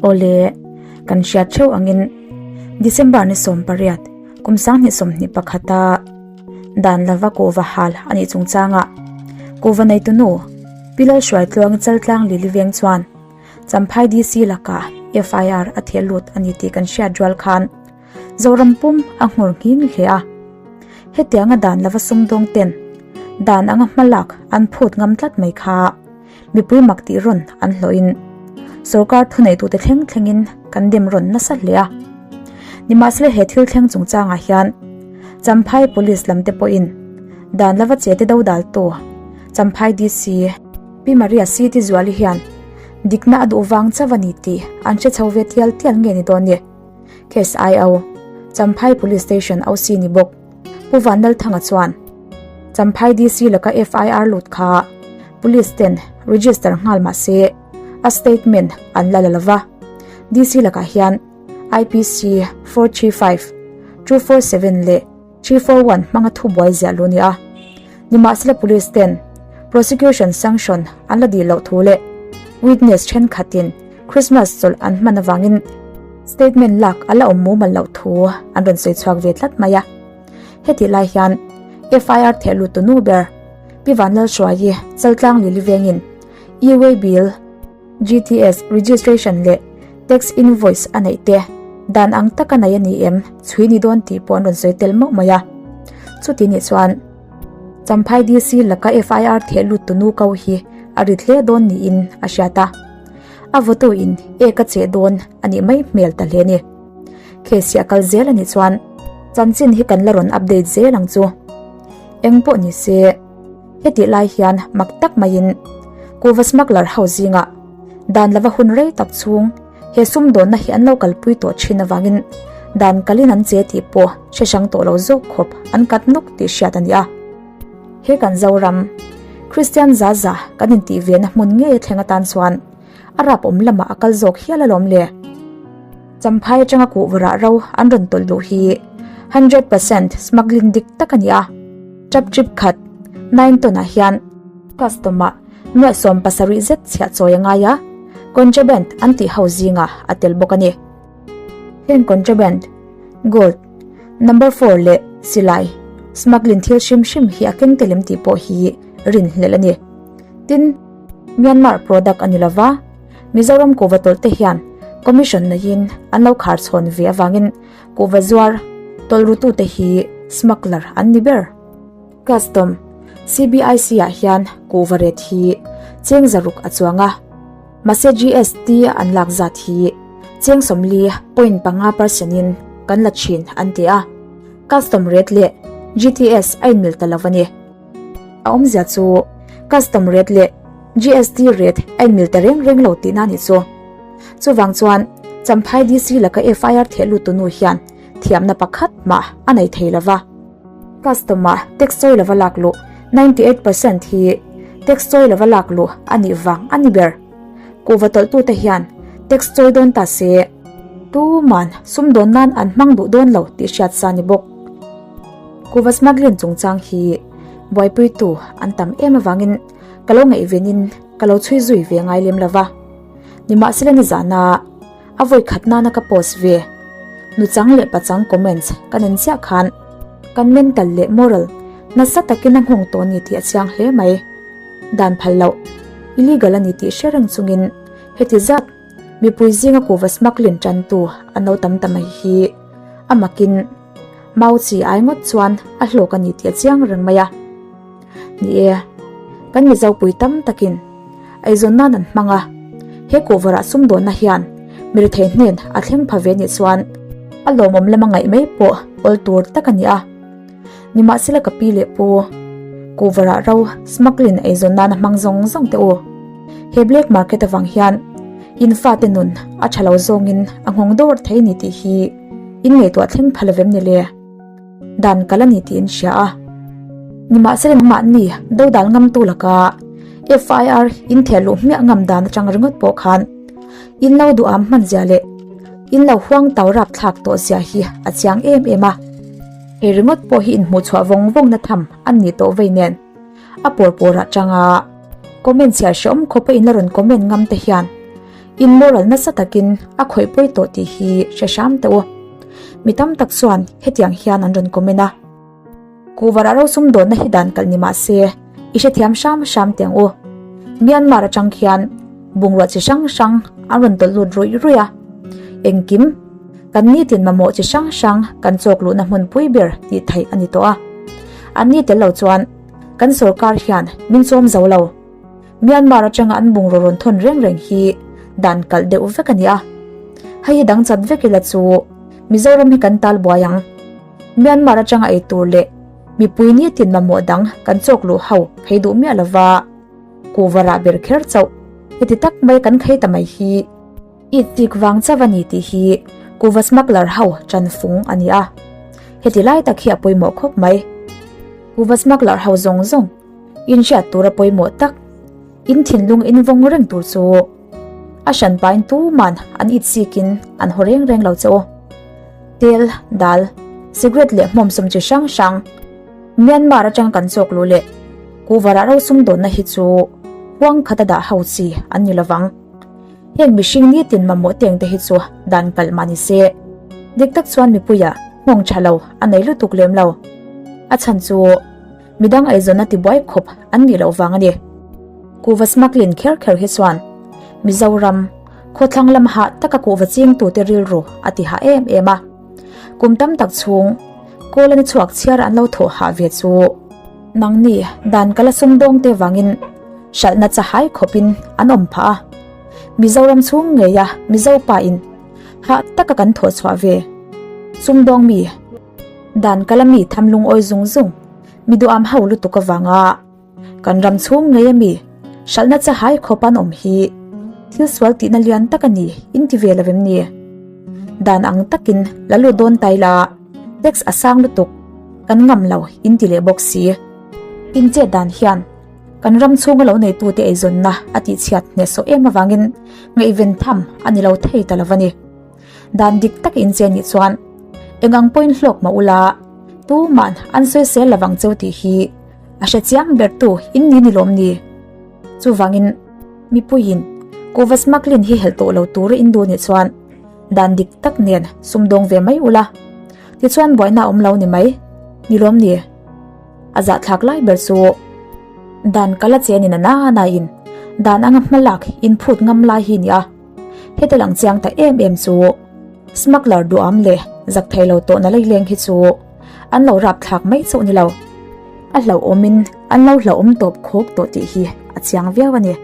Awle, kan hriat theuh angin December ni 18 kum 2021 a dan lova kuhva hal a nih chungchangah kuhva neitu nu Pi Lalhruaitluangi Chaltlang Lili Veng chuan Champhai DC lakah FIR a theh lut a ni tih kan hriat rual khan Zoram pum a nghur nghing hle a. Hetianga dan lova sumdawng ten dan anga hmalak an phut ngam tlat mai kha mipui mak tih rawn an hlawhin sorkar thuneitute thleng thlengin kan dem rawn nasa hle a. Nimahsela he thil thleng chungchangah hian Champhai Police lam te pawhin dan lova che te dodaltu Champhai DC Pi Maria City Zuali hian dikna a duh vang chauh a ni tih an hre chho ve tial tial nge ni dawn ni. Case IO, Champhai Police Station OC ni bawk Pu Vanlalthanga chuan Champhai DC laka FIR lut kha Police ten register nghal mah se a statement an la la lova. DC lakah hian IPC 435, 247 leh 341 hmanga thubuai ziah lu nia. Nimahsela Police ten prosecution sanction an la dih loh thu leh witness thenkhatin Christmas chawlh an hman avangin statement lak a la awm mumal loh thu an rawn sawi chhuak ve tlat mai a. Hetih lai hian FIR theh lut tu nu ber Pi Vanlalhruaii Chaltlang Lili vengin E-way bill GTS registration leh tax invoice a neih te dan ang taka nei a ni em chhui ni dawn tih pawh an rawn sawi tel mauh mai a. Chuti nih chuan Champhai DC laka FIR theh lut tu nu ko hi a rit hle dawn niin a hriat a. A vawtu in ek a cheh dawn a nih mai hmel ta hle ni. Case hi a kal zel a nih chuan chanchin hi kan la rawn update zel ang chu. Eng pawh ni se. Hetih lai hian mak tak maiin kuhva smuggler ho zingah dan lova hun rei tak chhung he sumdawnna hi an lo kalpui tawh thin avangin dan kalin an che tih pawh hre hrang tawh lo zawk khawp an kat nuk tih hriat a ni a. He kan Zoram, Kristian za za kan intih ve na hmun ngei a thleng atan chuan a rap awm lamah a kal zawk hial alawm le. Champhai atanga kuhva rah ro an rawn tawlh luh hi 100% smuggling dik tak a ni a. Tap trip khat nine ton ah hian custom ah nuaih 70 zet chhiah chawi a ngai a, contraband an tih ho zingah a tel bawk a ni. Heng contraband, gold, number four leh silai, smuggling thil hrim hrim hi a keng tel em tih pawh hi rinhlelh a ni. Tin, Myanmar product a ni lova, Mizoram kuhva tawlh te hian commission neiin an lo khar chhawn ve avangin Kuhva zuar tawlhrutute hi smuggler an ni ber. Custom, CBIC ah hian kuhva ret hi cheng zaruk a chuang a, mahse GST an lak zat hi cheng 40.5 percent in kan la thin an ti a, custom rate leh GTS a inmil ta lo a ni. A awmzia chu custom rate leh GST rate a inmil ta reng reng lo tihna a nih chu. Chuvang chuan Champhai DC laka FIR theh lut tu nu hian thiamna pakhat mah a nei thei lova. Custom ah tax chawi lova lak luh 98% hi tax chawi lova lak luh a nih vang a ni ber. Kuhva tawlhtute hian tax chawi dawn ta se tuman sumdawn nan an hmang duh dawn lo tih hriat sa ni bawk. Kuhva smuggling chungchang hi buaipuitu an tam em avangin ka lo ngaihvenin ka lo chhui zui ve ngai lem lova. Nimahsela nizana a vawi khat nana ka post ve nuchang leh pachang comments ka nen chiah khan kan mental leh moral nasa takin a nghawng tawh a ni tih a chiang hle mai. Dan phal loh illegal a ni tih hre reng chungin heti zat mipui zinga kuhva smuggling tantu an lo tam ta mai hi a makin mau chi ai ngawt chuan a hlawk a ni tih a chiang reng mai a. Ni e, kan Mizopui tam takin eizawn nan an hmang a, he kuhvarah sumdawnna hian mirethei hnen a thleng pha ve nih chuan a lawmawm lama ngaih mai pawh awl tur tak a ni a. Nimahsela ka pi leh pu, kuhvarah ro smuggling eizawn nan a hmang zawng zawng teh u. He black market avang hian in fate nun a tha lo zawngin a nghawng dawr thei ni tih hi in ngaihtuah thleng pha lovem ni le? Dan kal a ni tih in hria a. Nimahsela nangmahni dodal ngamtu laka FIR in theh luh hmiah ngam dan atang ringawt pawh khan in lo duham hman zia leh in lo huang tau rap thlak tawh zia hi a chiang em em a. Hei ringawt pawh hi inhmuh chhuah vawng vawng na tham an nih tawh vei nen a pawr pawr ah tanga comment chhiar hreawm khawpa in la rawn comment ngam te hian. In moral nasa takin a khawih pawi tawh tih hi hre hram teh u. Mi tam tak chuan hetiang hian an rawn comment a. Kuvarah ro sumdawnna hi dan kalh ni mah se, i hrethiam hram hram teh ang u. Myanmar atang khian bungrua chi hrang hrang an rawn tawlh lut ruih ruih a. Engkim, kan nitin mamawh chi hrang hrang kan chawk luhna hmunpui ber tih theih a ni tawh a. Anni tel lo chuan kan sorkar hian min chawm zo lo. Myanmar atanga an bungraw rawn thawn reng reng hi dan kalh deuh vek a ni a. Hei hi dang chat vek ila chu Mizoram hi kan tal buai ang. Myanmar atanga ei tur leh mipui nitin mamawh dang kan chawk luh ho phei duh miah lova kuhva rah ber kher chauh heti tak mai kan khei ta mai hi it tik vang chauh a ni tih hi kuhva smuggler ho tan fung a ni a. Heti lai tak hi a pawimawh khawp mai. Kuhva smuggler ho zawng zawng inhriat tura pawimawh tak in thinlung in vawng reng tur chu a hran pain tuman an it sikin an haw reng reng lo che u. Tel, dal, cigarette leh hmawmsawm chi hrang hrang Myanmar atang kan chawk luh leh kuvarah ro sumdawnna hi chu huang khata dah ho chi an ni lovang. Heng mihring nitin mamawh teng te hi chu dan kalh mah ni se. Dik tak chuan mipuia nghawng tha lo a nei lutuk lem lo. A chhan chu Midang eizawnna tibuai khawp an nih loh vang a ni. Kuhva smuggling kher kher hi chuan Mizoram khawthlang lam hah taka kuhva chingtute rilru a ti hah em em a. Kum tam tak chhung kawl a ni chhuak chhiar an lo thawh hah ve chu nangni dan kala sumdawngte vangin hralhna chahai khawpin an awm phah a. Mizoram chhung ngeia Mizo pa in hah taka kan thawh chhuah ve sumdawng mi Dan kala mi tham lungawi zung zung, mi duham ho lutuk avanga kan ram chhung ngei ami hralhna chahai khawp an awm hi thil sual tihna lian tak a ni in ti ve lo em ni? Dan ang takin la lut dawn tai la, tax a sang lutuk kan ngam lo in ti leh bawk si. In chet dan hian kan ram chhunga lo neitute eizawnna a tihchhiat hnehsawh em avangin ngaihven tham a ni lo thei ta lo a ni. Dan dik tak in che nih chuan eng ang pawhin hlawk mah ula tuman an sawi sel lovang cheu tih hi a hre chiang ber tu in ni ni lawm ni. Chuvangin mipuiin kuhva smuggling hi helh tawh lo tura in duh nih chuan dan dik tak nen sumdawng ve mai ula tichuan buaina a awm lo ni mai ni lawm ni. A zahthlak lai ber chu dan kala che ni na na na in dan anga hmalak in phut ngam lai hi nia. Heti lang chiang ta em em chu smuggler duham leh zak thei lo tawhna laileng hi chu an lo rap thlak mai chauh ni lo. A hlauhawmin an lo hlauhawm tawp khawk tawh tih hi a chiang viau a ni.